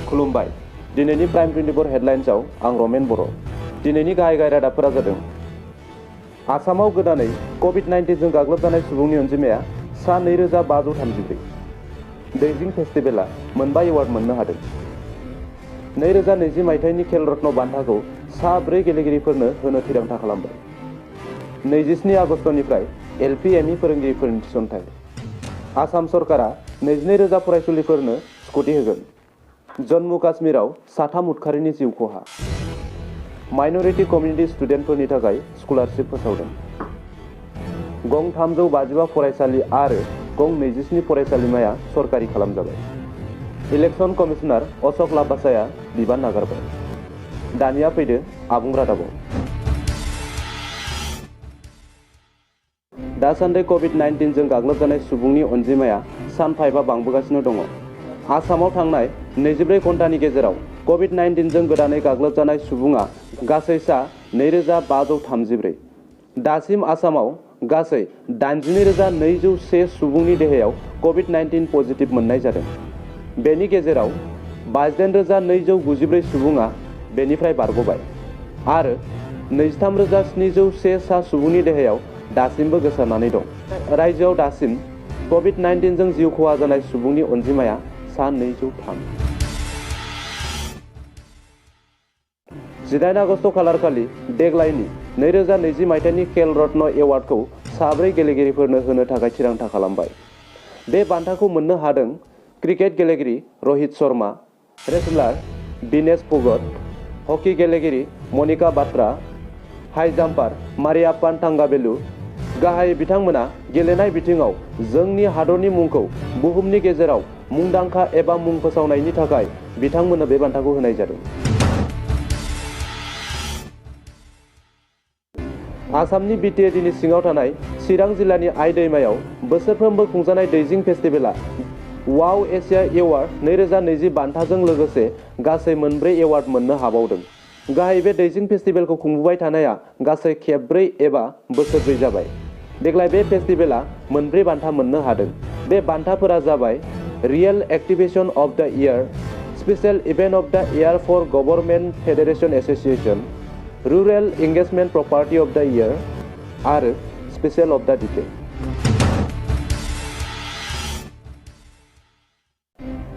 खुलुमबाय। दिनैनि प्राइम 24 हेडलाइन्सआव आं रमेन बर'। दिनैनि गाहाय रादाबफोरा जादों आसामाव गोदानै कभिड-19 जों गाग्लोबजानाय सुबुंनि अनजिमाया सा 2534। दैजिं फेस्टिभेला मोनबा एवार्ड मोननो हादों। 2020 मायथाइनि खेल रत्न बान्थाखौ सा 4 गेलेगिरिफोरनो होनो थिरांथा खालामबाय। 27 आगस्तनिफ्राय LP/ME फोरोंगिरिफोरनि थिसनथाय। आसाम सरकारा 22,000 फरायसुलिफोरनो स्कुटि होगोन। जम्मु काश्मीराव साथाम उदखारिनि जिउ खहा। माइनरिटि कमिउनिटि स्टुडेन्टफोरनि थाखाय स्कलारशिप फोसावदों। गं 355 फरायसालि आरो गं 27 फरायसालिमाया सरकारि खालामजाबाय। इलेक्सन कमिशनार अशक लाबासाया बिबान नागारबाय। दानिया फैदो आबुं रादाबाव। दासान्दि कभिड-19 जों गाग्लोबजानाय सुबुंनि अनजिमाया सानफा एफा बांबोगासिनो दङ। आसामाव थांनाय 24 घन्टानि गेजेराव कभिड-19 जों गोदानै गाग्लोबजानाय सुबुङा गासै सा 2534। दासिम आसामाव गासै 82,201 सुबुंनि देहायाव कभिड-19 पजिटिभ मोननाय जादों। बेनि गेजेराव 22,294 सुबुङा बेनिफ्राय बारग'बाय आरो 23,701 सा सुबुंनि देहायाव दासिमबो गोसारनानै दं। रायजोआव दासिम कभिड-19 जों जिउ खहा जानाय सुबुंनि अनजिमाया सा 203। 18 आगस्त खालारखालि देग्लायनि 2020 मायथाइनि खेल रत्न एवार्डखौ सा 4 गेलेगिरिफोरनो होनो थाखाय थिरांथा खालामबाय। बे बान्थाखौ मोननो हादों क्रिकेट गेलेगिरि रहित शर्मा, रेसलार विनेश फोगट, हकी गेलेगिरि मनिका बात्रा, हाइ जाम्पार मारियाप्पान थांगावेलु। गाहायै बिथांमोना गेलेनाय बिथिङाव जोंनि हादरनि मुंखौ बुहुमनि गेजेराव मुंदांखा एबा मुं फोसावनायनि थाखाय बिथांमोननो बे बान्थाखौ होनाय जादों। आसामनि BTADनि सिङाव थानाय चिरां जिल्लानि आइ दैमायाव बोसोरफ्रोमबो खुंजानाय दैजिं फेस्टिभेला वाव एसिया एवार्ड 2020 बान्थाजों लोगोसे गासै मोनब्रै एवार्ड मोननो हाबावदों। गाहाय बे दैजिं फेस्टिभेलखौ खुंबोबाय थानाया गासै खेबब्रै एबा बोसोरब्रै जाबाय। देग्लाय बे फेस्टिभेला मोनब्रै बान्था मोननो हादों। बे बान्थाफोरा जाबाय real activation of the year, special event of the year for government federation association, rural engagement property of the year आरो स्पेशल अफ द डिकेड।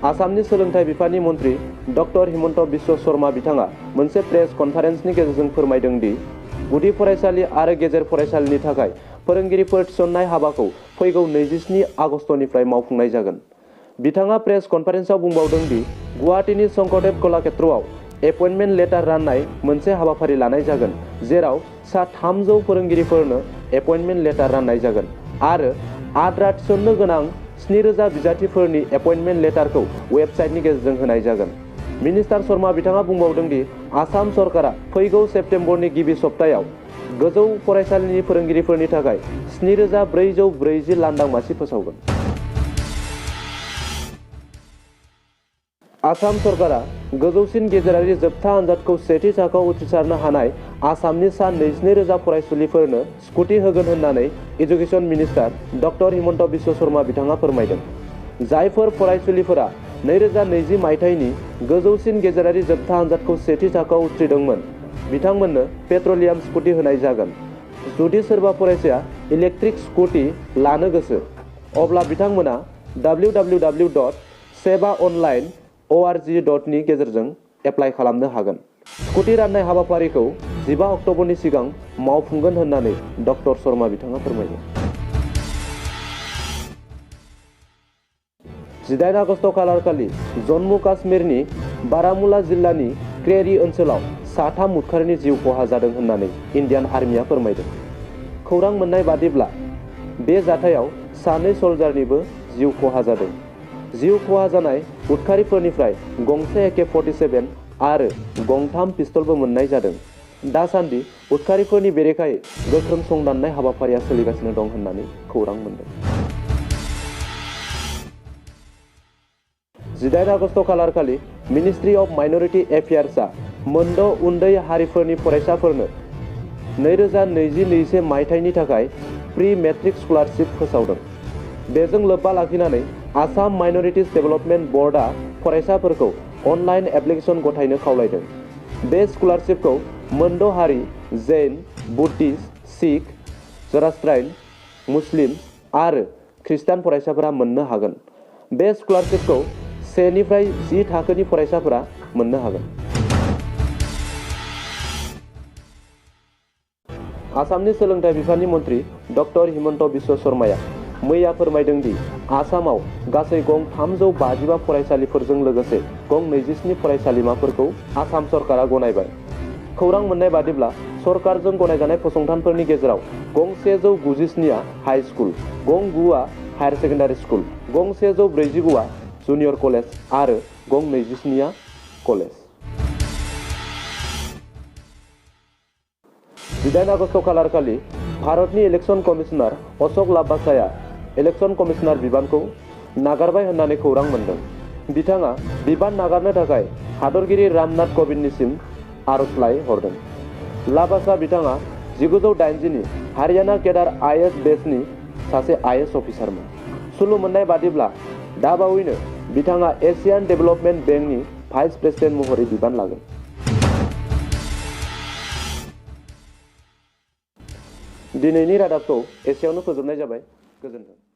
आसामनि सोलोंथाइ बिफाननि मन्त्रि डक्टर हिमन्त बिश्व शर्मा बिथाङा मोनसे प्रेस कनफारेन्सनि गेजेरजों फोरमायदों दि गुदि फरायसालि आरो गेजेर फरायसालिनि थाखाय फोरोंगिरिफोर थिसननाय हाबाखौ फैगौ 27 आगस्तनिफ्राय मावफुंनाय जागोन। बिथाङा प्रेस कनफारेन्सआव बुंबावदों दि गुवाहाटीनि शंकरदेव कलाक्षेत्रआव एपइन्टमेन्ट लेटार राननाय मोनसे हाबाफारि लानाय जागोन, जेराव सा 300 फोरोंगिरिफोरनो एपइन्टमेन्ट लेटार राननाय जागोन आरो आद्रा थिसननो गोनां 7,000 बिजाथिफोरनि एपइन्टमेन्ट लेटारखौ वेबसाइटनि गेजेरजों होनाय जागोन। मिनिस्टार शर्मा बिथाङा बुंबावदों दि आसाम सरकारा फैगौ सेप्तेम्बरनि गिबि सप्तायाव गोजौ फरायसालिनि फोरोंगिरिफोरनि थाखाय 7,440 लांदां मासि फोसावगोन। आसाम सरकारा गोजौसिन गेजेरारि जोबथा आनजादखौ सेथि थाखोआव उथ्रिसारनो हानाय आसामनि सा 22,000 फरायसुलिफोरनो स्कुटि होगोन होननानै education minister doctor Himanta Biswa Sarma बिथाङा फोरमायदों। जायफोर फरायसुलिफोरा 2020 मायथाइनि गोजौसिन गेजेरारि जोबथा आनजादखौ सेथि थाखोआव उथ्रिदोंमोन, बिथांमोननो पेट्रलियाम स्कुटि होनाय जागोन। जुदि सोरबा फरायसाया इलेक्ट्रिक स्कुटि लानो गोसो, अब्ला बिथांमोना www.sevaonline.org नि गेजेरजों एप्लाइ खालामनो हागोन। स्कुटि राननाय हाबाफारिखौ 15 अक्ट'बरनि सिगां मावफुंगोन होननानै डक्टर शर्मा बिथाङा फोरमायदों। 18 आगस्त खालारखालि जम्मु काश्मीरनि बारामुला जिल्लानि क्रेरी ओनसोलाव साथाम उदखारिनि जिउ खहा जादों होननानै इन्डियान आर्मिया फोरमायदों। खौरां मोननाय बादिब्ला बे जाथायाव सानै सल्जारनिबो जिउ खहा जादों। जिउ खहा जानाय उदखारिफोरनिफ्राय गंसे AK-47 आरो गंथाम पिस्तलबो मोननाय जादों। दासान्दि उदखारिफोरनि बेरेखायै गोख्रों संदाननाय हाबाफारिया सोलिगासिनो दं होननानै खौरां मोन्दों। 18 आगस्त खालारखालि मिनिस्ट्रि अफ माइनरिटि एफेयार्सआ मोनद' उन्दै हारिफोरनि फरायसाफोरनो 2020-21 मायथाइनि थाखाय प्रि मेट्रिक स्कलारशिप फोसावदों। बेजों लोब्बा लाखिनानै आसाम माइनरिटिज डेभेलपमेन्ट बर्डआ फरायसाफोरखौ अनलाइन एप्लिकेशन गथायनो खावलायदों। बे स्कलारशिपखौ मोनद' हारि जैन, बुद्धिस्ट, सिख, जरास्ट्राइन, मुस्लिम आरो खृष्टान फरायसाफोरा मोननो हागोन। बे स्कलारशिपखौ 1 निफ्राय 10 थाखोनि फरायसाफोरा मोननो हागोन। आसामनि सोलोंथाइ बिफाननि मन्थ्रि डक्टर हिमन्त बिश्व शर्माया मैया फोरमायदों दि आसामाव गासै गं 355 फरायसालिफोरजों लोगोसे गं 27 फरायसालिमाफोरखौ आसाम सरकारा गनायबाय। खौरां मोननाय बादिब्ला सरकारजों गनायजानाय फसंथानफोरनि गेजेराव गं 197आ हाई स्कुल, गं 9आ हायर सेकेन्डारि स्कुल, गं 149आ जुनियर कलेज आरो गं 27आ कलेज। 18 आगस्ट खालारखालि भारतनि इलेक्शन कमिशनार अशोक लाब्बासाया इलेक्शन कमिशनार बिबानखौ नागारबाय होननानै खौरां मोन्दों। बिथाङा बिबान नागारनो थाखाय हादरगिरि रामनाथ क'विन्दनिसिम आर'जलाइ हरदों। लाब्बासा बिथाङा 1980 नि हारियाना केडार आईएएस बेचनि सासे आईएएस अफिसारमोन। सुलु मोननाय बादिब्ला दाबावैनो बिथाङा एशियान डेभेलपमेन्ट बेंकनि भाइस प्रेसिडेन्ट महरै बिबान लागोन। दिनैनि रादाबखौ एसेयावनो फोजोबनाय जाबाय। गोजोन्थों।